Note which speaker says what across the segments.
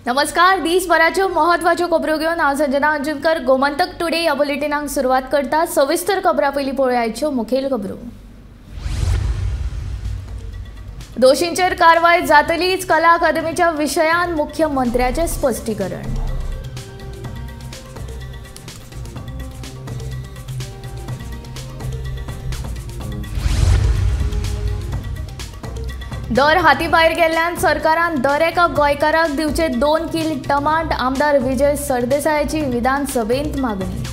Speaker 1: नमस्कार, दिसभराच्यो महत्वाच्यो खबरो घेवन हांव संजना अंजुनकर गोमंतक टुडे ह्या बुलेटिनाक सुरवात करता। सविस्तर खबरां पयलीं पळोवया मुखेल खबरो। दोशींचेर कारवाय जातलीच, कला अकादमीच्या विशयान मुख्यमंत्र्याचें स्पश्टीकरण। दर हातीभायर गेल्ल्यान सरकारान दर एका गोंयकाराक दिवचे 2 किल टमाट, आमदार विजय सरदेसायाची विधानसभेंत मागणी।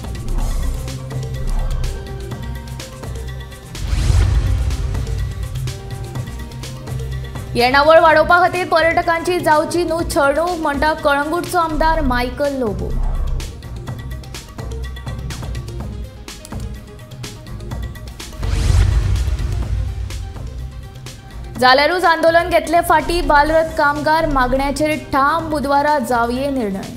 Speaker 1: येणावळ वाडोवपा खातीर पर्यटकांची जावची न्हू छळणूक म्हणटा कळंगूटचो आमदार मायकल लोबो। जाल्यारूच आंदोलन घेतले फाटी बालरथ कामगार मागण्याचेर ठाम, बुधवारा जावये निर्णय।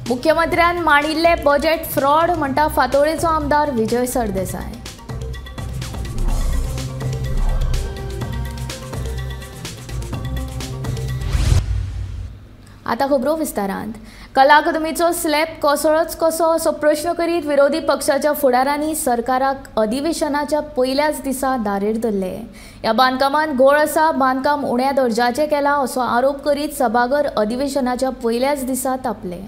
Speaker 1: मुख्यमंत्र्यान मांडिल्ले बजेट फ्रॉड म्हणटा फातोळेचो आमदार विजय सरदेसाय। आता खबरो विस्तारांत। कला अकादमीचो स्लॅब कोसळच कसो असो प्रश्न करीत विरोधी पक्षाच्या फुडारांनी सरकाराक अधिवेशनाच्या पयल्याच दिसा दारेर धरले। ह्या बांदकामांत घोळ आसा, बांदकाम उण्या दर्जाचें केलां असो आरोप करीत सभाघर अधिवेशनाच्या पयल्याच दिसा तापले।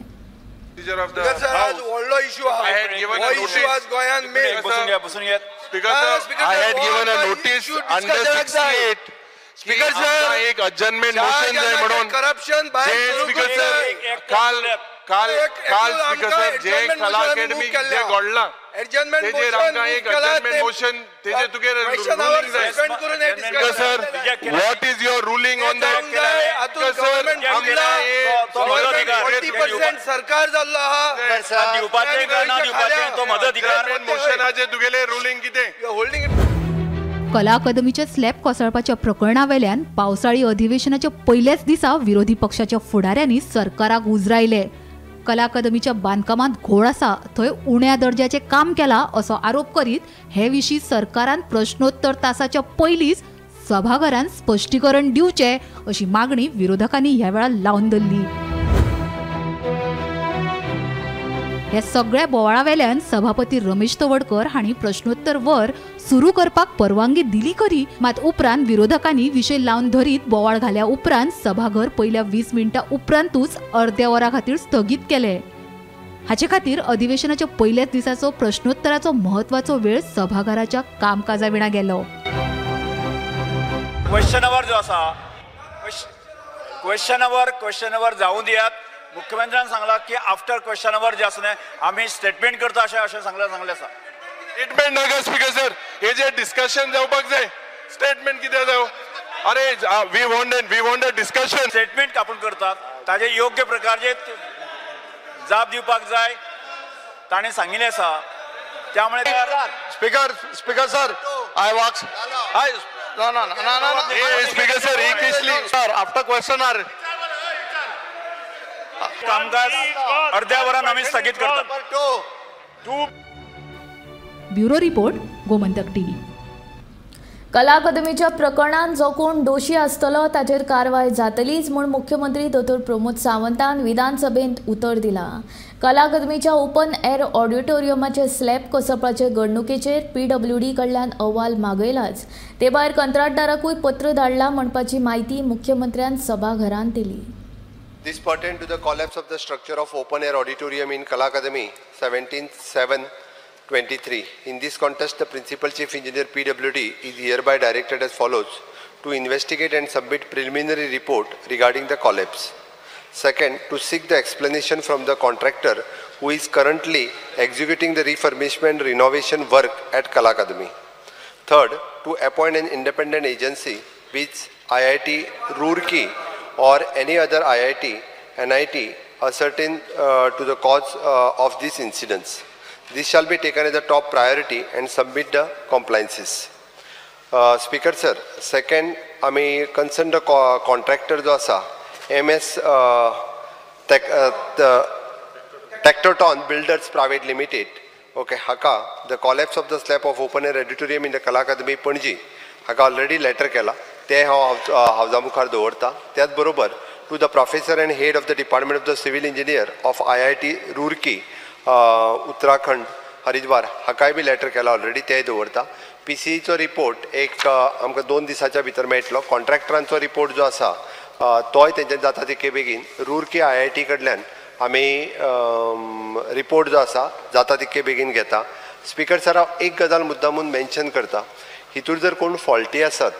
Speaker 2: स्पीकर सर, एक अडजर्नमेंट मोशन जाय म्हणून
Speaker 3: करप्शन
Speaker 2: स्पीकर सर काल काल काल स्पीकर सर जे कला अकॅडमी जे घडला तेजेर आमकां एक अडजर्नमेंट मोशन तेजेर तुगे रुलिंग जाय। Speaker sir, what is your ruling on that? Speaker sir, आमकां
Speaker 3: 40% सरकार जाल्लो आहा,
Speaker 4: दिवपाचें काय ना दिवपाचें तो म्हजो अधिकार।
Speaker 2: मोशनाचेर तुगेलें रुलिंग कितें?
Speaker 3: होल्डिंग।
Speaker 5: कला अकादमीच्या स्लॅब कोसळपाच्या प्रकरणावेल्यान पावसाळी अधिवेशनाच्या पयल्याच दिसा विरोधी पक्षाच्या फुडाऱ्यांनी सरकाराक उजरायले। कला अकादमीच्या बांदकामांत घोळ आसा, थंय उण्या दर्जाचें काम केलां असो आरोप करीत हे विशीं सरकारान प्रश्नोत्तर तासाच्या पयलींच सभाघरान स्पश्टीकरण दिवचें अशी मागणी विरोधकांनी ह्या वेळार लावन धरली। ह्या सगळ्या बोवाळावेल्यान सभापती रमेश तवडकर हांणी प्रश्नोत्तर वर सुरू करपाक परवानगी दिली खरी, मात उपरांत विरोधकांनी विशय लावन धरीत बोवाळ घाल्या उपरांत सभाघर पयल्या 20 मिनटां उपरांतूच अर्द्या वरा खातीर स्थगीत केले। हाचे खातीर अधिवेशनाच्या पयल्याच दिसाचो प्रश्नोत्तराचो म्हत्वाचो वेळ सभाघराच्या कामकाजा विणा गेलो।
Speaker 4: क्वेश्चन our जो आसा, क्वेश्चन our जावूं दियात। मुख्यमंत्र्यान सांगला की आफ्टर क्वेश्चन our जे आसा आमी स्टेटमेंट करता अशें अशें सांगलें आसा।
Speaker 2: स्टेटमेंट नाका स्पीकर सर, हे जे डिस्कशन जावपाक जाय। स्टेटमेंट कितें जावं? अरे we want a discussion.
Speaker 4: Statement आपूण करतात ताजे योग्य प्रकारचे जाप दिवपाक जाय ताणें सांगिल्लें आसा। त्यामुळे
Speaker 3: speaker sir, I wax I ना ना ना ना
Speaker 2: स्पीकर सर, ही कसली
Speaker 3: सर आफ्टर क्वेश्चन our
Speaker 4: कामकाज अर्ध्या वरान आमी स्थगीत करतात।
Speaker 5: Bureau report, Gomantak TV.
Speaker 1: कला अकादमीच्या प्रकरणांत जो कोण दोशी आसतलो ताचेर कारवाय जातलीच म्हूण मुख्यमंत्री दोतोर प्रमोद सावंतान विधानसभेंत उतर दिलां। कला अकादमीच्या ओपन एअर ऑडिटोरियमाचे स्लॅब कोसळपाचे घडणुकेचेर पीडब्ल्यूडी कडल्यान अहवाल मागयलाच, ते भायर कंत्राटदाराकूय पत्र धाडलां म्हणपाची म्हायती मुख्यमंत्र्यान सभाघरांत दिली।
Speaker 6: This pertained to the collapse of the structure of open air auditorium in Kala Academy 17/7/23. In this context, the Principal Chief Engineer PWD is hereby directed as follows: to investigate and submit preliminary report regarding the collapse. Second, to seek the explanation from the contractor who is currently executing the refurbishment renovation work at Kala Academy. Third, to appoint an independent agency which IIT Roorkee or any other IIT, NIT ascertain to the cause of these incidents. This shall be taken as a top priority and submit the compliances. Speaker sir, second, आमी concerned contractor जो आसा MS Tectoton Builders Private Limited okay हाका the collapse of the slab of open air auditorium in the Kala Akademi Panaji हाका already letter केला, तें हांव हावजा मुखार दवरता. त्याच बरोबर to the professor and head of the department of the civil engineer of IIT Roorkee Uttarakhand Haridwar हाकाय B letter केला already, तेंय दवरता. पीसीईचो रिपोर्ट एक आमकां 2 दिसाच्या भितर मेळटलो. कॉन्ट्रॅक्टरांचो रिपोर्ट जो आसा तोय तेंच्यान जाता तितके बेगीन रुरकी IIT कडल्यान आमी रिपोर्ट जो आसा जाता तितके बेगीन घेता. स्पीकर सर, हांव एक गजाल मुद्दामून मेन्शन करता, हितूर जर कोण फॉल्टी आसत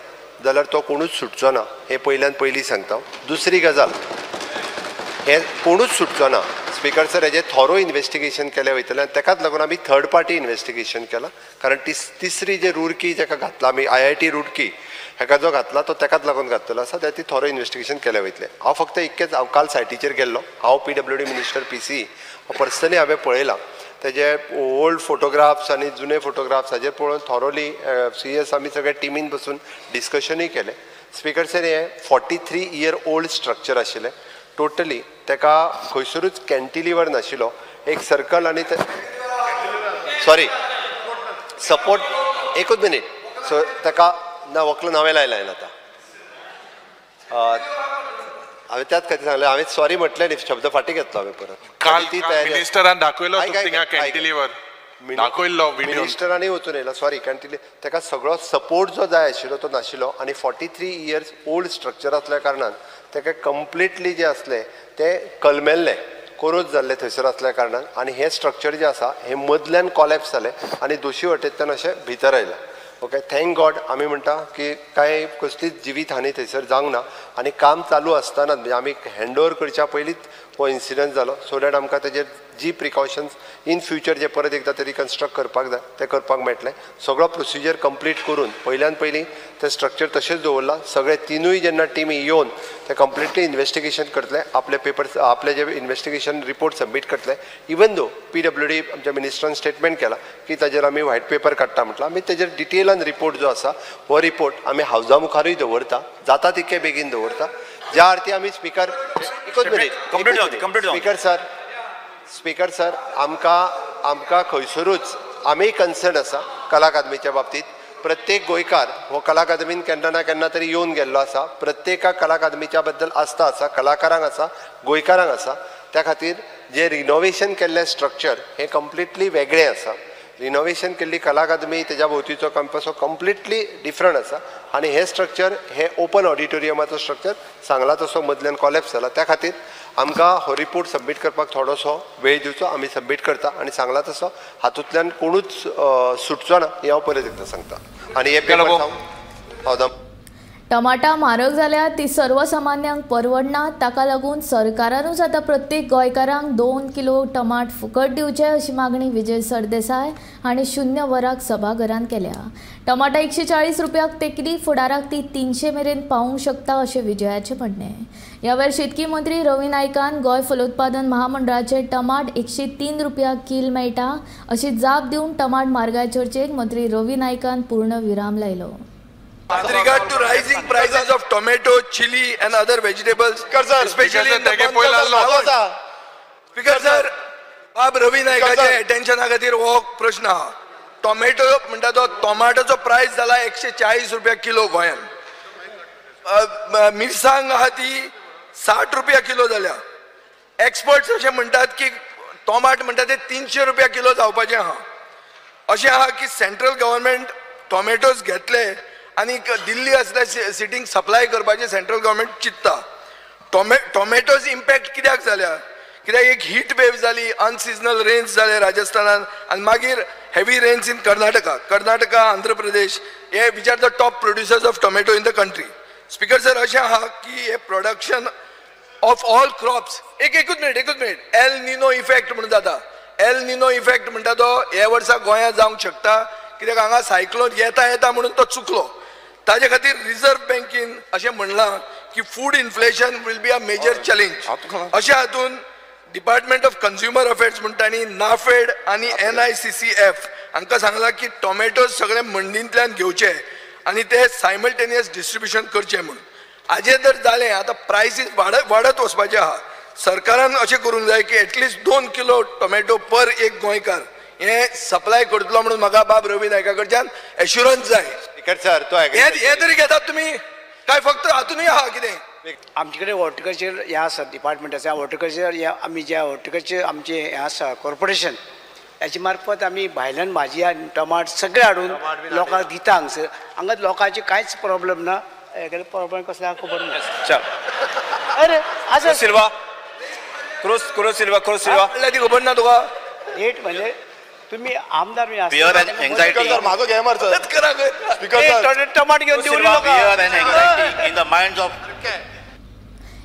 Speaker 6: जाल्यार तो कोणूच सुटचो ना, हें पयल्यान पयलीं सांगता. दुसरी गजाल, हें कोणूच सुटचो ना स्पीकर सर, हेजें थोरो इन्वेस्टिगेशन केलें वयतलें आनी तेकाच लागून आमी थर्ड पार्टी इन्वेस्टिगेशन केलां, कारण तिसरी जे रुरकी जेका घातला आमी IIT Roorkee हेका जो घातला तो तेकाच लागून घातलेलो आसा, त्या ती थोरो इन्वेस्टिगेशन केलें वयतलें. हांव फक्त इतकेंच, हांव काल सायटीचेर गेल्लो, हांव PWD minister PCE personally हांवें पळयलां, तेजे ओल्ड फोटोग्राफ्स आनी जुने फोटोग्राफ्स हाजेर पळोवन थोरोली CS आमी सगळे टिमीन बसून डिस्कशनूय केलें. स्पीकर सर, हें 43 इयर ओल्ड स्ट्रक्चर आशिल्लें टोटली, तेका खंयसरूच कॅन्टिलिवर नाशिल्लो, एक सर्कल आनी सॉरी सपोर्ट, एकूच मिनीट, सो तेका ना वक्ल नवें लायलां हांवें आतां, हांवें त्याच खातीर सांगलें, हांवें सॉरी म्हटलें न्ही, शब्द फाटीं घेतलो हांवें परत.
Speaker 2: काल मिनिस्टरान दाखयलो थिंगा कॅन्टिलिवर दाखयल्लो,
Speaker 6: मिनिस्टरांनी वचून येयला, सॉरी कॅन्टिलिवर, तेका सगळो सपोर्ट जो जाय आशिल्लो तो नाशिल्लो आनी 43 इयर्स ओल्ड स्ट्रक्चर आसल्या कारणान तेका कंप्लिटली जें आसलें तें कलमेल्लें, कोरोज जाल्लें थंयसर आसल्या कारणान आनी हें स्ट्रक्चर जें आसा हें मदल्यान कॉलॅप्स जालें आनी दोशी वटेंतल्यान अशें भितर आयलें. ओके, thank God आमी म्हणटा की कांय कसलीच जिवीत हानी थंयसर जावंक ना आनी काम चालू आसतना म्हणजे आमी हँड ओवर करच्या पयलींच हो इन्सिडंट जालो, सो that आमकां तेजेर जी प्रिकॉशन्स इन फ्युचर जे परत एकदां ते रिकन्स्ट्रक्ट करपाक जाय तें करपाक मेळटलें. सगळो प्रोसिजर कंप्लीट करून पयल्यान पयलीं तें स्ट्रक्चर तशेंच दवरलां. सगळे तिनूय जेन्ना टिमी येवन ते कंप्लिटली इन्वेस्टिगेशन करतले, आपले पेपर्स आपले जे इन्वेस्टिगेशन रिपोर्ट सबमीट करतले. इवन दो PWD आमच्या मिनिस्टरान स्टेटमेंट केला की ताजेर आमी व्हायट पेपर काडटा म्हटलां, आमी तेजेर डिटेलान रिपोर्ट जो आसा हो रिपोर्ट आमी हावजा मुखारूय दवरता, जाता तितके बेगीन दवरता. ज्या अर्थी आमी स्पीकर एकूच minute speaker sir, speaker sir, आमकां आमकां खंयसरूच आमी कन्सर्न आसा कला अकादमीच्या बाबतींत. प्रत्येक गोंयकार हो कला अकादमीन केन्ना ना केन्ना तरी येवन गेल्लो आसा, प्रत्येका कला अकादमीच्या बद्दल आस्था आसा, कलाकारांक आसा, गोंयकारांक आसा. त्या खातीर जें रिनोवेशन केल्लें स्ट्रक्चर हें कंप्लिटली वेगळें आसा. रिनोवेशन केल्ली कला अकादमी तेज्या भोंवतीचो कॅम्पस हो कंप्लिटली डिफरंट आसा आनी हें स्ट्रक्चर हें ओपन ऑडिटोरियमाचो स्ट्रक्चर सांगला तसो मदल्यान कॉलॅप्स जाला. त्या खातीर आमकां हो रिपोर्ट सबमीट करपाक थोडोसो वेळ दिवचो, आमी सबमीट करता आनी सांगला तसो हातूंतल्यान कोणूच सुटचो ना हें हांव परत एकदां सांगता. आनी हे पेपर हांव
Speaker 1: टमाटा म्हारग जाल्यार ती सर्वसामान्यांक परवडना, ताका लागून सरकारानूच आतां प्रत्येक गोंयकारांक 2 किलो टमाट फुकट दिवचे अशी मागणी विजय सरदेसाय हांणी 0 वराक सभाघरांत केल्या. टमाटा 140 रुपयाक तेकली, फुडाराक ती 300 मेरेन पावूंक शकता अशें विजयाचें म्हणणें. ह्या वेळार शेतकी मंत्री रवी नायकान गोंय फलोत्पादन महामंडळाचे टमाट 103 रुपया कील मेळटा अशी जाप दिवन टमाट म्हारगाय चर्चेक मंत्री रवी नायकान पूर्ण विराम लायलो.
Speaker 7: With regard to rising prices of tomato, chili and other vegetables, especially in the month of Shravan. Speaker sir, बाब रवी नायकाचे अटेन्शना खातीर हो प्रश्न आहा. टोमॅटो म्हणटा तो टोमाटोचो प्रायस जाला 140 रुपया किलो गोंयान, मिरसांग आहा ती 60 रुपया किलो जाल्या. एक्सपर्ट्स अशें म्हणटात की टोमाट म्हणटा ते 300 रुपया किलो जावपाचें आहा. अशें आहा की सेंट्रल गव्हर्मेंट टोमॅटोज घेतले आनी दिल्ली असल्या सिटींक सप्लाय करपाचें सेंट्रल गव्हर्मेंट चिंत्ता. टोमॅटोज इम्पॅक्ट कित्याक जाल्या? कित्याक एक हीट वेव जाली, अनसिजनल रेन्स जाले राजस्थानान आनी मागीर heavy rains in Karnataka, Andhra Pradesh, hey which are the top producers of tomato in the country. Speaker sir, अशें आहा की हे प्रोडक्शन ऑफ ऑल क्रॉप्स, एकूच मिनिट, एल निनो इफेक्ट म्हणून जाता. एल निनो इफेक्ट म्हणटा तो हे वर्सा गोंयांत जावंक शकता, कित्याक हांगा सायक्लोन येता येता म्हणून तो चुकलो. ताजे खातीर रिजर्व बँकेन अशें म्हणलां की food inflation will be a major challenge. अशें हातून डिपार्टमेंट ऑफ कंज्युमर अफेर्स म्हणटा आनी नाफेड आनी NICCF हांकां सांगलां की टोमॅटोज सगळे मंडींतल्यान घेवचे आनी ते सायमल्टेनियस डिस्ट्रिब्युशन करचें म्हणून. हाजें जर जालें आतां प्रायसीस वाडत वचपाचें आहा. सरकारान अशें करूंक जाय की एटलिस्ट 2 किलो टोमॅटो पर एक गोंयकार हे सप्लाय करतलो म्हणून म्हाका बाब रवी नायका कडच्यान एश्युरन्स जाय.
Speaker 6: स्पीकर सर, तो
Speaker 7: हे तरी घेतात तुमी काय फक्त हातूनय आहा कितें?
Speaker 8: आमचे कडेन हॉर्टिकल्चर हें आसा, डिपार्टमेंट आसा हॉर्टिकल्चर. हें आमी जे हॉर्टिकल्चर आमचें हें आसा कॉर्पोरेशन, हेचे मार्फत आमी भायल्यान भाजी आनी टमाट सगळें हाडून लोकांक दिता. हांगसर हांगा लोकांचे कांयच प्रॉब्लम ना. हेगेले प्रॉब्लम कसले आहा खबर ना. अरे आसा
Speaker 4: Silva, cross cross Silva, cross Silva
Speaker 7: ती खबर ना तुका?
Speaker 8: रेट म्हणजे तुम्ही आमदार
Speaker 3: माझो घे मर
Speaker 8: टमाट घेवन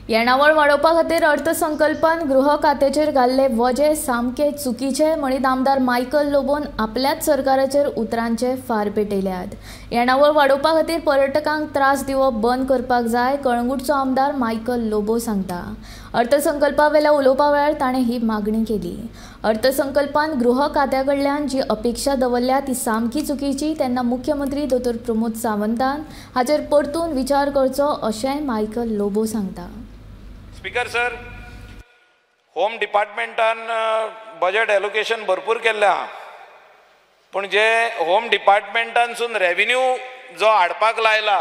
Speaker 1: येणावळ वाडोवपा खातीर अर्थसंकल्पान गृह खात्याचेर घाल्ले वजे सामके चुकीचे म्हणीत आमदार मायकल लोबोन आपल्याच सरकाराचेर उतरांचे फार पेटयल्यात. येणावळ वाडोवपा खातीर पर्यटकांक त्रास दिवप बंद करपाक जाय, कळंगूटचो आमदार मायकल लोबो सांगता. अर्थसंकल्पा वेल्या उलोवपा वेळार ताणें ही मागणी केली. अर्थसंकल्पान गृह खात्या कडल्यान जी अपेक्षा दवरल्या ती सामकी चुकीची, तेन्ना मुख्यमंत्री दोतोर प्रमोद सावंतान हाचेर परतून विचार करचो अशेंय मायकल लोबो सांगता.
Speaker 9: स्पीकर सर, होम डिपार्टमेंटान बजेट एलोकेशन भरपूर केल्लें आहा, पूण जे होम डिपार्टमेंटानसून रेवेन्यू जो हाडपाक लायला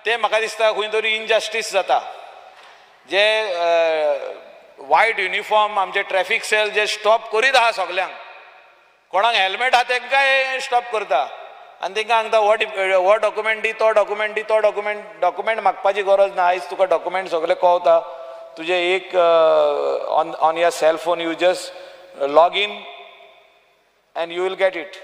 Speaker 9: ते म्हाका दिसता खंय तरी इनजस्टीस जाता. जे वायट युनिफॉर्म आमचे ट्रॅफिक सेल जे स्टॉप करीत आहा सगल्यांक, कोणाक हेल्मेट आहा तेंकांय स्टॉप करता आनी तेंकां सांगता हो डॉक्युमेंट दी, तो डॉक्युमेंट दी, तो डॉक्युमेंट. डॉक्युमेंट मागपाची गरज ना, आयज तुका डॉक्युमेंट सगळे कळता. तुझे एक on your cell phone you just log in and you will get it.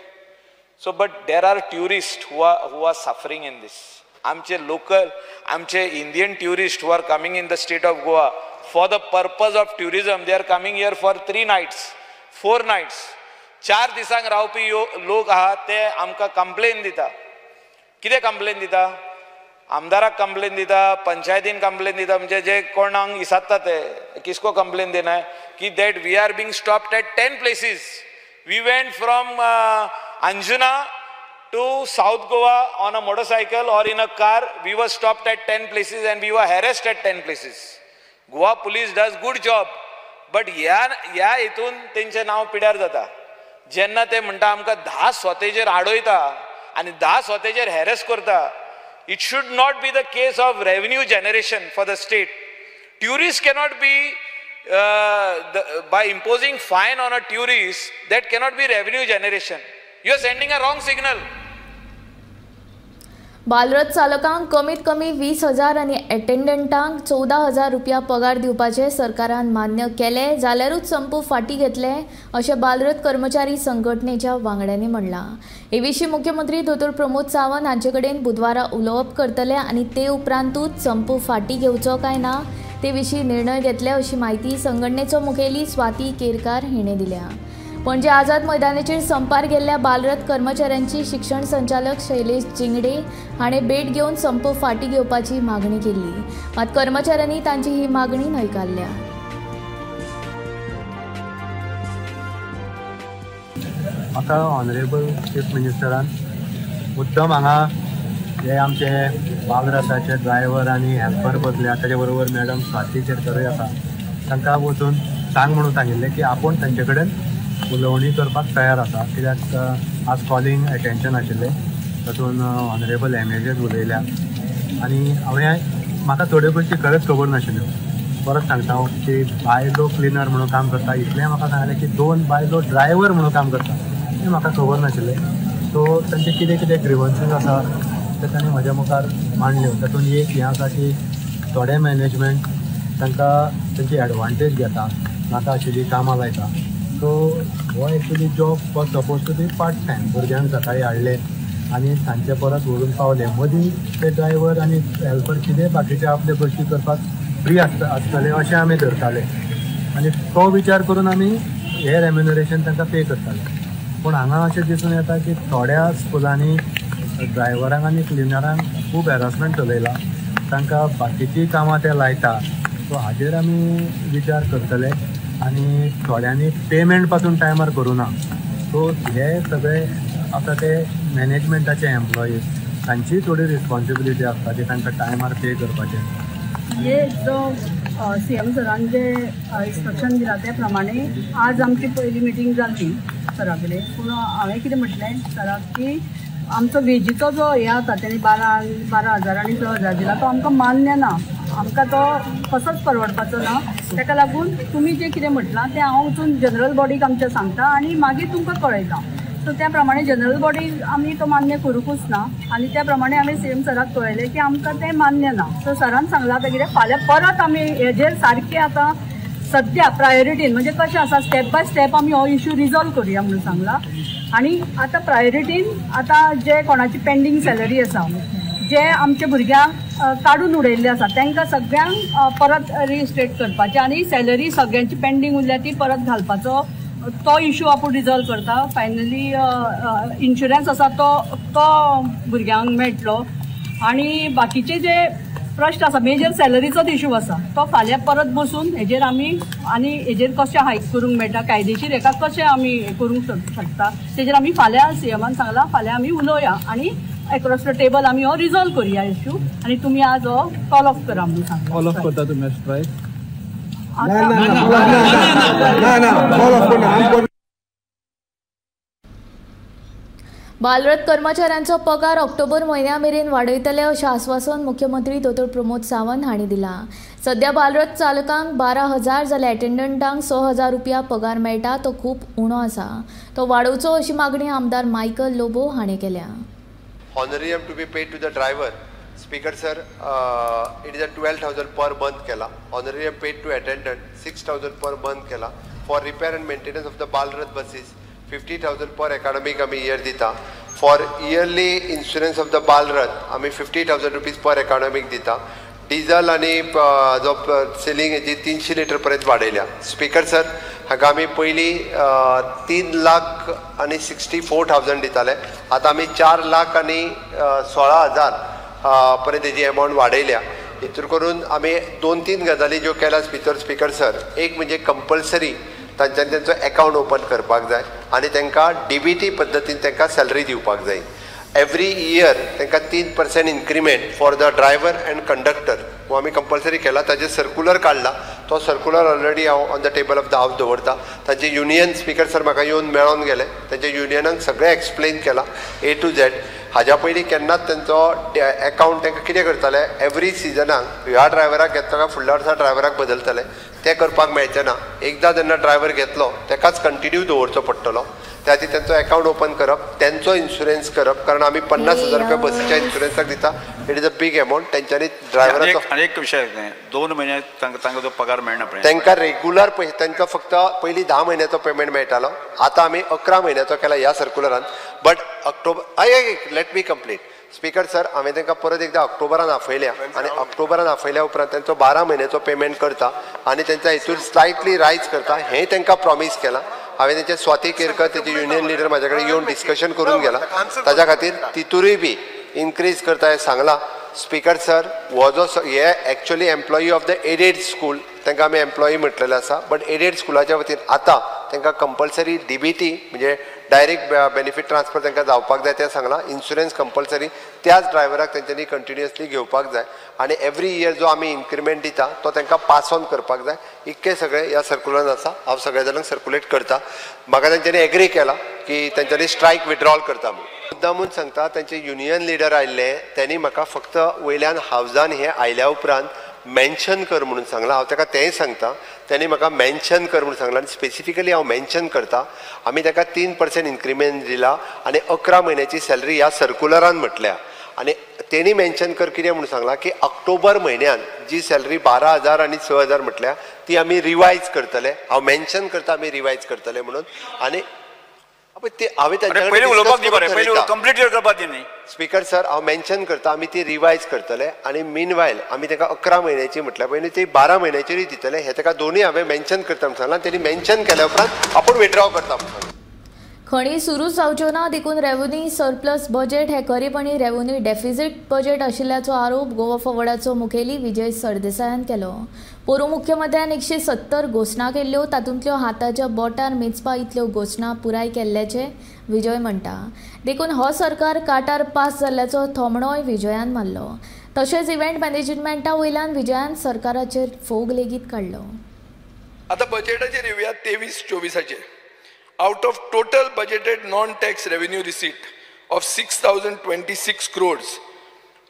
Speaker 9: So but there are tourist who are suffering in this. आमचे लोकल, आमचे Indian tourist who are coming in the state of Goa for the purpose of tourism, they are coming here for 3 nights 4 nights, 4 दिसांक रावपी लोक आहा ते आमकां complain दिता. कितें कंप्लेन दिता? आमदाराक कंप्लेन दिता, पंचायतीन कंप्लेन दिता, म्हणजे जे कोणाक इसात्ता ते किसको कंप्लेन देना है की that we are being stopped at 10 places. We went from Anjuna to South Goa on a motorcycle or in a car. We were stopped at 10 places and we were harassed at 10 places. Goa police does good job, but ह्या हितून तेंचें नांव पिड्यार जाता. जेन्ना ते म्हणटा आमकां 10 स्वतेचेर आडयता आनी 10 स्वतेचेर हॅरेस करता. It should not be the case of revenue generation for the state. Tourists cannot be, by imposing fine on a tourist, that cannot be revenue generation. You are sending a wrong signal.
Speaker 1: Balrath चालकांक कमीत कमी 20,000 आनी एटेंडंटांक 14,000 रुपया पगार दिवपाचे सरकारान मान्य केले जाल्यारूच संप फाटीं घेतले अशें बालरथ कर्मचारी संघटनेच्या वांगड्यांनी म्हणलां. हे विशीं मुख्यमंत्री दोतोर प्रमोद सावंत हांचे कडेन बुधवारा उलोवप करतले आनी ते उपरांतूच संप फाटीं घेवचो काय ना ते विशीं निर्णय घेतले अशी म्हायती संघटनेचो मुखेली स्वाती केरकार हिणें दिल्या. पणजे आझाद मैदानाचेर संपार गेल्ल्या बालरथ कर्मचाऱ्यांची शिक्षण संचालक शैलेश जिंगडे हाणें भेट घेवन संप फाटीं घेवपाची मागणी केल्ली, मात कर्मचाऱ्यांनी तांची ही मागणी न्हयकारल्या.
Speaker 10: म्हाका ऑनरेबल चीफ मिनिस्टरान मुद्दम हांगा जे आमचे बालरथाचे ड्रायव्हर आनी हेल्पर बसल्या ताचे बरोबर मॅडम स्वाती केरकरूय आसा, तांकां वचून सांग म्हणून सांगिल्लें की आपूण तांचे कडेन उलोवणी करपाक तयार आसा. कित्याक आज कॉलिंग एटेन्शन आशिल्लें, तातूंत ऑनरेबल एम.एल.एज उलयल्या आनी हांवें म्हाका थोड्यो गोश्टी खरेंच खबर नाशिल्ल्यो. परत सांगता हांव की बायलो क्लिनर म्हणून काम करता इतलें म्हाका सांगलें की 2 बायलो ड्रायव्हर म्हणून काम करता हें म्हाका खबर नाशिल्लें. सो तांचे कितें कितें ग्रिवन्सीस आसा ते तांणी म्हज्या मुखार मांडल्यो. तातूंत एक हें आसा की थोडे मॅनेजमेंट तांकां तांची एडवांटेज घेता, नाका आशिल्ली कामां लायता. सो हो actually job was suppose to be part time. भुरग्यांक सकाळीं हाडले आनी सांजचे परत व्हरून पावले, मदीं ते ड्रायव्हर आनी हेल्पर कितें बाकीचे आपले गोश्टी करपाक फ्री आसतले अशें आमी धरताले आनी तो विचार करून आमी हे रेम्युनरेशन तांकां पे करताले. पूण हांगा अशें दिसून येता की थोड्या स्कुलांनी ड्रायव्हरांक आनी क्लिनरांक खूब हॅरासमेंट चलयला, तांकां बाकीचीं कामां ते लायता. सो हाजेर आमी विचार करतले आनी थोड्यांनी पेमेंट पासून टायमार करूं ना. सो हे सगळे आतां ते मॅनेजमेंटाचे एम्प्लॉईज तांची थोडी रिस्पॉन्सिबिलिटी आसता की तांकां टायमार पे करपाचें.
Speaker 11: हे जो सी एम सरान जे इन्स्ट्रक्शन दिलां ते प्रमाणे आज आमची पयली मिटींग जाली. सरा कडेन. पूण हांवें कितें म्हटलें सराक की आमचो वेजीचो जो हें आसा तेणी 12,000 आनी 6,000 दिला तो आमकां मान्य ना, आमकां तो कसोच परवडपाचो ना. ताका लागून तुमी जें कितें म्हटलां तें हांव वचून जनरल बॉडीक आमच्या सांगता आनी मागीर तुमकां कळयता. सो त्या प्रमाणे जनरल बॉडी आमी तो मान्य करूंकूच ना आनी त्या प्रमाणे आमी सी एम सराक कळयलें की आमकां तें मान्य ना. सो सरान सांगलां आतां कितें फाल्यां परत आमी हेजेर सारकें आतां सद्या प्रायोरिटीन म्हणजे कशें आसा स्टेप बाय स्टेप आमी हो इशू रिजॉल्व करुया म्हणून सांगलां. आनी आतां प्रायोरिटीन आतां जे कोणाची पेंडींग सॅलरी आसा जे आमच्या भुरग्यांक काडून उडयल्ले आसा तांकां सगळ्यांक परत रिस्टेट करपाचें आनी सॅलरी सगळ्यांची पेंडींग उरल्या ती परत घालपाचो तो इशू आपूण रिजॉल्व करता. फायनली इन्शुरन्स आसा तो तो भुरग्यांक मेळटलो आनी बाकीचे जे प्रश्न आसा मेजर सॅलरीचोच इशू आसा तो फाल्यां परत बसून हेजेर आमी आनी हेजेर कशें हायक करूंक मेळटा कायदेशीर हेका कशें आमी करूंक शकता तेजेर आमी फाल्यां सी एमान सांगलां फाल्यां आमी उलोवया आनी एक्रॉस the table आमी हो रिजॉल्व करुया इशू आनी तुमी आज हो कॉल ऑफ करा म्हणून सांगला.
Speaker 12: कॉल ऑफ करता तुमी स्ट्रायक?
Speaker 1: बालरथ कर्मचाऱ्यांचो पगार ऑक्टोबर म्हयन्या मेरेन वाडयतले अशें आस्वासन मुख्यमंत्री दोतोर प्रमोद सावंत हांणी दिलां. सद्या बालरथ चालकांक 12,000 जाल्यार अटेंडंटांक 6,000 रुपया पगार मेळटा तो खूब उणो आसा, तो वाडोवचो अशी मागणी आमदार मायकल लोबो हांणी केल्या.
Speaker 6: Honorarium to be paid to the driver, speaker sir, it is a 12,000 per month केला. Honorarium paid to attendant 6,000 per month केला. For repair and maintenance of the Balrath buses 50,000 per academic आमी year दिता. For yearly insurance of the Balrath आमी 50,000 rupees per एकाडमीक दिता. Diesel आनी जो selling हेजी 300 litre पर्यंत वाडयल्या. स्पीकर सर, हाका आमी पयलीं 3 लाख आनी 64,000 दिताले, आतां आमी 4 लाख आनी 16,000 पर्यंत हेजी एमावंट वाडयल्या. हितूर करून आमी 2-3 गजाली ज्यो केल्या भितर स्पीकर सर, एक म्हणजे कंपल्सरी तांच्यांनी तेंचो एकावंट ओपन करपाक जाय आनी तांकां डीबीटी पद्दतीन तांकां सॅलरी दिवपाक जाय. एवरी इयर तांकां 3% increment for the driver and conductor हो आमी कंपल्सरी केला. ताजेर सर्कुलर काडला, तो सर्कुलर ऑलरेडी हांव on the table of the house दवरता. तांचे युनियन स्पीकर सर म्हाका येवन मेळोन गेले, तांच्या युनियनाक सगळें एक्सप्लेन केलां ए टू झॅड. हाज्या पयलीं केन्नाच तेंचो एकावंट तांकां कितें करताले, एवरी सिजनाक ह्या ड्रायव्हराक घेतलो काय फुडल्या वर्सा ड्रायव्हराक बदलताले, तें करपाक मेळचें ना. एकदां जेन्ना ड्रायव्हर घेतलो तेकाच कंटिन्यू दवरचो पडटलो. त्या खातीर तेंचो एकावंट ओपन करप, तेंचो इन्शुरन्स करप, कारण आमी 50,000 रुपया बसीच्या इन्शुरन्साक दिता, it is a big amount. तेंच्यांनी ड्रायव्हराचो
Speaker 4: आनी एक विशय, 2 म्हयने तांकां जो पगार मेळना पळय
Speaker 6: तांकां रेगुलर पयशे, तांकां फक्त पयलीं 10 म्हयन्याचो पेमेंट मेळटालो, आतां आमी 11 म्हयन्याचो केला ह्या सर्कुलरान. But October I let me complete speaker sir, हांवें तांकां परत एकदां ऑक्टोबरान आपयल्या आनी ऑक्टोबरान आपयल्या उपरांत तांचो 12 म्हयन्याचो पेमेंट करता आनी तेंच्या हितूर स्लायटली रायज करता हें तांकां प्रॉमीस केलां. हांवें तेंचे स्वाती केरकर तेजे युनियन लिडर म्हाज्या कडेन येवन डिस्कशन करून गेला, ताज्या खातीर तितूरूय बी इनक्रीज करता हें सांगलां. स्पीकर सर, हो जो हे actually employee of the aided school, तांकां आमी एम्प्लॉई म्हटलेलें आसा, बट एडेड स्कुलाच्या वतीन आतां तांकां कंपल्सरी डीबीटी म्हणजे डायरेक्ट बेनिफीट ट्रान्सफर तांकां जावपाक जाय तें सांगलां. इन्शुरन्स कंपल्सरी त्याच ड्रायव्हराक तेंच्यांनी कंटिन्युअसली घेवपाक जाय आनी एवरी इयर जो आमी इन्क्रिमेंट दिता तो तांकां पास ऑन करपाक जाय. इतकें सगळें ह्या सर्कुलरान आसा. हांव सगळ्या जाणांक सर्कुलेट करता. म्हाका तेंच्यांनी एग्री केला की तेंच्यांनी स्ट्रायक विड्रॉल करता म्हणून. मुद्दामून सांगता, तेंचे युनियन लिडर आयिल्ले तेणी म्हाका फक्त वयल्यान हावजान हें आयल्या उपरांत मेन्शन कर म्हणून सांगलां. हांव ताका तेंय सांगता, तेणी म्हाका मेन्शन कर म्हणून सांगलां आनी स्पेसिफिकली हांव मेन्शन करता. आमी ताका 3% इन्क्रिमेंट दिला आनी 11 म्हयन्याची सॅलरी ह्या सर्कुलरान म्हटल्या आनी तेणी मेन्शन कर कितें म्हणून सांगलां की ऑक्टोबर म्हयन्यान जी सॅलरी 12,000 आनी 6,000 म्हटल्या ती आमी रिवायज करतले. हांव मेन्शन करता आमी रिवायज करतले म्हणून. आनी हांवें तांच्या स्पीकर सर हांव मेन्शन करता आमी ती रिवायज करतले आनी मीन वायल आमी ताका 11 म्हयन्याची म्हटल्या पयलीं ती 12 म्हयन्याचेरूय दितले हें ताका दोनूय हांवें मेन्शन करता म्हणून सांगलां. तेणी मेन्शन केल्या उपरांत आपूण विड्रॉ करता म्हणून सांगलां.
Speaker 1: खणी सुरू जावच्यो ना देखून रेव्हन्यू सरप्लस बजेट हे खरेपणी रेव्हन्यू डेफिसीट बजेट आशिल्ल्याचो आरोप गोवा फॉरवर्डाचो मुखेली विजय सरदेसायान केलो. पोरूं मुख्यमंत्र्यान 170 घोशणा केल्ल्यो, तातूंतल्यो हाताच्या बोटार मेजपा इतल्यो घोशणा पुराय केल्ल्याचें विजय म्हणटा. देखून हो सरकार काटार पास जाल्ल्याचो थोमणोय विजयान मारलो. तशेंच इव्हेंट मॅनेजमेंटा वयल्यान विजयान सरकाराचेर फोग लेगीत काडलो.
Speaker 7: आतां बजेटाचेर येवया 23-24. out of total budgeted non tax revenue receipt of 6,026 crores,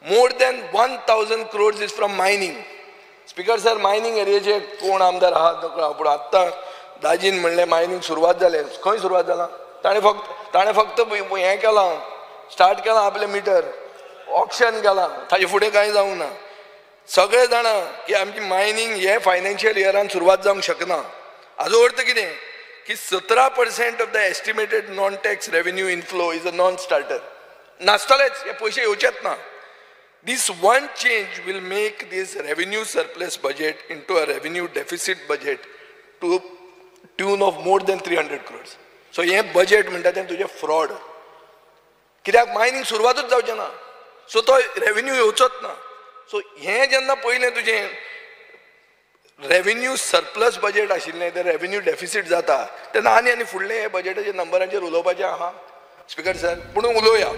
Speaker 7: more than 1,000 crores is from mining. Speaker sir, mining एरियेचे कोण आमदार आहात नकळो, पूण आत्तां दाजीन म्हणलें मायनींग सुरवात जालें. खंय सुरवात जाला? ताणें फक्त हें केलां, स्टार्ट केलां आपलें मिटर, ऑक्शन केलां, ताजे फुडें कांय जावंक ना. सगळे जाणा की आमची मायनींग हे फायनान्शियल इयरान सुरवात जावंक शकना. हाजो अर्थ कितें की 17% of the estimated non tax revenue inflow is a non starter. नासतलेच, हे पयशे येवचेच ना. This one change will make this revenue surplus budget into a revenue deficit budget to tune of more than 300 crores. So हे budget म्हणटा तें तुजें fraud. कित्याक mining सुरवातूच जावचें ना, सो तो रेवेन्यू येवचोच ना. सो हें जेन्ना पयलें तुजें रेवेन्यू सरप्लस बजेट आशिल्लें तें रेवेन्यू डेफिसीट जाता तेन्ना आनी आनी फुडलें हे बजेटाचे नंबरांचेर उलोवपाचें आहा स्पीकर सर, पूण उलोवया.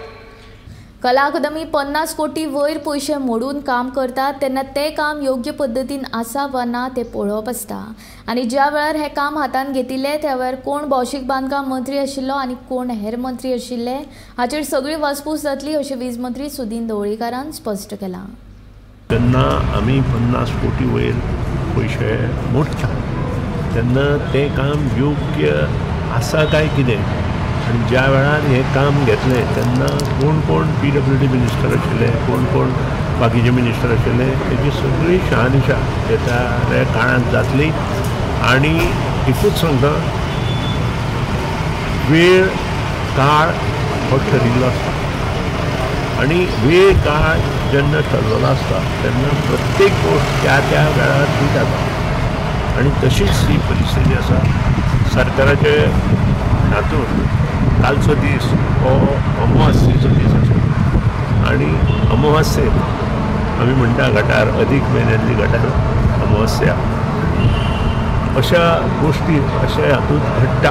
Speaker 1: कला अकादमी 50 कोटी वयर पयशे मोडून काम करतात तेन्ना तें काम योग्य पद्दतीन आसा वा ना तें पळोवप आसता आनी ज्या वेळार हें काम हातांत घेतिल्लें त्या वेळार कोण भौशीक बांदकाम मंत्री आशिल्लो आनी कोण हेर मंत्री आशिल्ले हाचेर सगळी वासपूस जातली अशें वीज मंत्री सुदीन ढवळीकारान स्पश्ट केलां.
Speaker 12: जेन्ना आमी 50 कोटी वयर पयशे मोडटा तेन्ना तें काम योग्य आसा काय कितें, आनी ज्या वेळार हें काम घेतलें तेन्ना कोण कोण PWD minister आशिल्ले, कोण कोण बाकीचे मिनिस्टर आशिल्ले, तेजी सगळी शहानिशा त्या काळांत जातली. आनी एकूच सांगता, वेळ काळ हो ठरिल्लो आसता आनी वेळ काळ जेन्ना ठरलेलो आसता तेन्ना प्रत्येक गोश्ट त्या त्या वेळार ती जाता आनी तशीच ही परिस्थिती आसा. सरकाराचे हातून कालचो दीस हो अमावास्येचो दीस आसा आनी अमावास्येक आमी म्हणटा गटार, अदीक म्हयन्यांतली गटार अमावास्या, अशा गोश्टी अशा हातूंत घडटा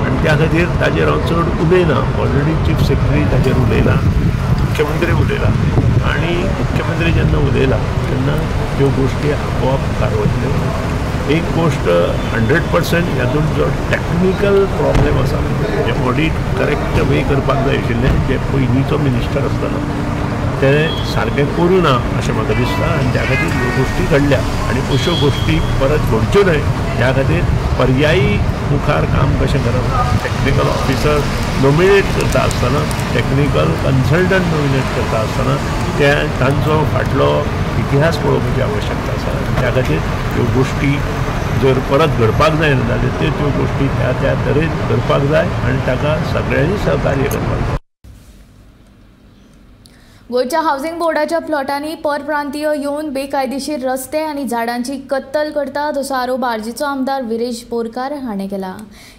Speaker 12: आनी त्या खातीर ताजेर हांव चड उलयना. ऑलरेडी चीफ सेक्रेटरी ताजेर उलयला, मुख्यमंत्री उलयला आनी मुख्यमंत्री जेन्ना उलयला तेन्ना त्यो गोश्टी आपोआप कारवतल्यो. एक गोश्ट 100% हातूंत जो टॅक्निकल प्रॉब्लेम आसा, जें ऑडीट करेक्ट वे करपाक जाय आशिल्लें, जे पयलींचो मिनिस्टर आसतना तें सारकें करूं ना अशें म्हाका दिसता आनी त्या खातीर ह्यो गोश्टी घडल्या आनी अश्यो गोश्टी परत घडच्यो न्हय त्या खातीर पर्यायी मुखार काम कशें करप, टॅक्निकल ऑफिसर नॉमिनेट करता आसतना, टॅक्निकल कन्सल्टंट नॉमिनेट करता आसतना ते तांचो फाटलो इतिहास पळोवपाची आवश्यकता आसा. त्या खातीर ह्यो गोश्टी जर परत घडपाक जायना जाल्यार त्यो गोश्टी त्या त्या तरेन करपाक जाय आनी ताका सगळ्यांनी सहकार्य करपाक जाय.
Speaker 1: गोंयच्या हावसिंग बोर्डाच्या प्लॉटांनी परप्रांतीय येवन बेकायदेशीर रस्ते आनी झाडांची कत्तल करतात असो आरोप आरजीचो आमदार विरेश बोरकार हाणें केला.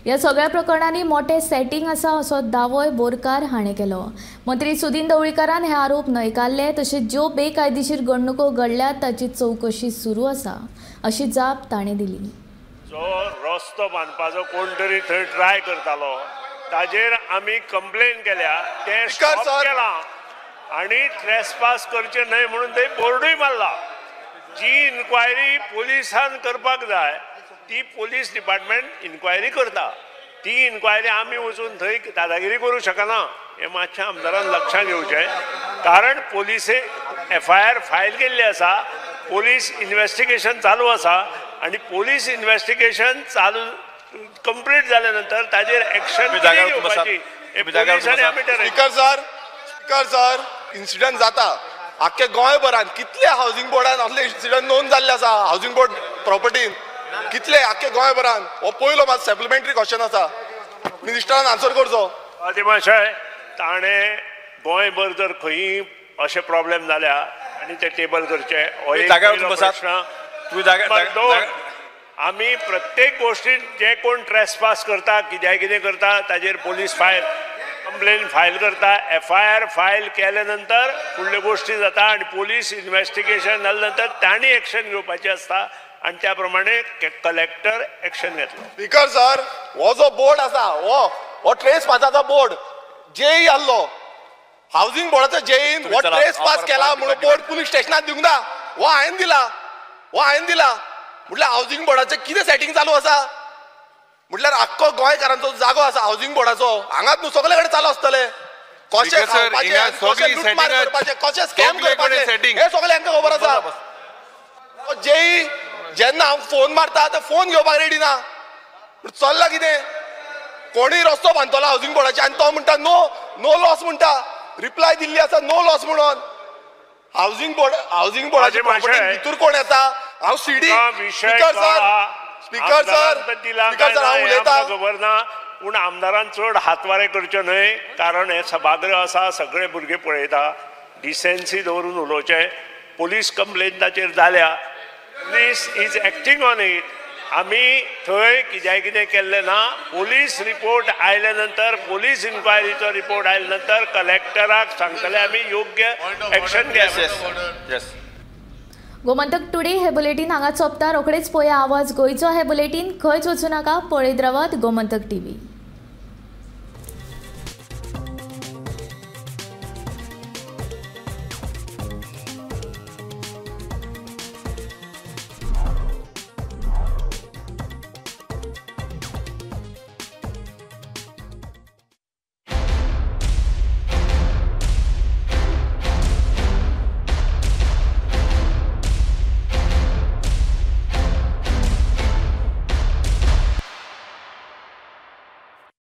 Speaker 1: ह्या सगळ्या प्रकरणांनी मोठें सेटिंग आसा असो दावोय बोरकार हाणें केलो. मंत्री सुदीन ढवळीकारान हे आरोप न्हयकारले, तशेंच ज्यो बेकायदेशीर घडणुको घडल्यात ताची चवकशी सुरू आसा अशी जाप ताणें दिली.
Speaker 13: जो रस्तो बांदपाचो कोण तरी थंय ट्राय करतालो ताजेर आमी कंप्लेन केल्या, तें स्टॉप केलां आनी ट्रेसपास करचे न्हय म्हणून थंय बोर्डूय मारला. जी इन्क्वायरी पुलिसान करपाक जाय ती पुलीस डिपार्टमेंट इन्क्वायरी करता, ती इन्क्वायरी आमी वचून थंय दादागिरी करूं शकना हें मातशें आमदारान लक्षांत घेवचें. कारण पुलिसे FIR file केल्ली आसा, पुलीस इन्वेस्टिगेशन चालू आसा आनी पुलीस इन्वेस्टिगेशन चालू कंप्लीट जाल्या नंतर ताजेर एक्शन घेवपाची.
Speaker 7: स्पीकर सर, सर इन्सिडंट जाता आख्खे गोंयभरान, कितले हावसिंग बोर्डान असले इन्सिडंट नोंद जाल्ले आसा. हावसिंग बोर्ड प्रॉपर्टीन कितले आख्खे गोंयभरान. हो पयलो मात सप्लिमेंटरी क्वेश्चन आसा, मिनिस्टरान आन्सर करचो.
Speaker 13: मातशें ताणें गोंयभर जर खंयी अशे प्रॉब्लेम जाल्या आनी ते टेबल करचे हो एक प्रश्न. दोन, आमी प्रत्येक गोश्टीन जे कोण ट्रेसपास करता कित्याक कितें करता ताजेर पुलीस फायल कंप्लेन फायल करता. FIR file केल्या नंतर फुडल्यो गोश्टी जाता आनी पुलीस इन्वेस्टिगेशन जाल्या नंतर तांणी एक्शन घेवपाची आसता आनी त्या प्रमाणे कलेक्टर एक्शन घेतलो.
Speaker 3: स्पीकर सर, हो जो बोर्ड आसा हो ट्रेस पासाचो बोर्ड जेई आहलो, हावसिंग बोर्डाचो जेईन हो ट्रेस पास केला म्हणून बोर्ड पुलीस स्टेशनात दिवंक ना, हो हांवें दिला, हो हांवें दिला. म्हटल्यार हावसिंग बोर्डाचें कितें सेटिंग चालू आसा? म्हटल्यार आख्खो गोंयकारांचो जागो आसा हावजींग बोर्डाचो, हांगाच न्हू सगळे कडेन चालू आसतले. कशें खावपाचें, कशें लुटमार करपाचें, कशें स्कॅम करपाचें हें सगळें हांकां खबर आसा. जेई जेन्ना हांव फोन मारता तो फोन घेवपाक रेडी ना. चल्ला कितें? कोणूय रस्तो बांदतलो हावजींग बोर्डाचे आनी तो म्हणटा नो नो लॉस म्हणटा, रिप्लाय दिल्ली आसा नो लॉस म्हणून. हावजींग बोर्ड, हावजींग बोर्डाचे प्रॉपर्टी भितूर कोण येता? हांव CD speaker sir, speaker sir, speaker sir हांव उलयतां.
Speaker 13: खबर ना, पूण आमदारान चड हातवारे करचे न्हय, कारण हें सभागृह आसा, सगळे भुरगे पळयता. डिसेन्सी दवरून उलोवचें. पोलीस कंप्लेन ताचेर जाल्या, police is acting on it. आमी थंय कित्याक कितें केल्लें ना. पोलीस रिपोर्ट आयले नंतर, पोलीस इन्क्वायरीचो रिपोर्ट आयले नंतर कलेक्टराक सांगतले आमी योग्य एक्शन घे.
Speaker 1: गोमंतक टुडे हे बुलेटीन हांगा सोंपता. रोखडेच पळया आवाज गोंयचो हे बुलेटीन. खंयच वचूं नाका, पळयत रावात गोमंतक टीव्ही.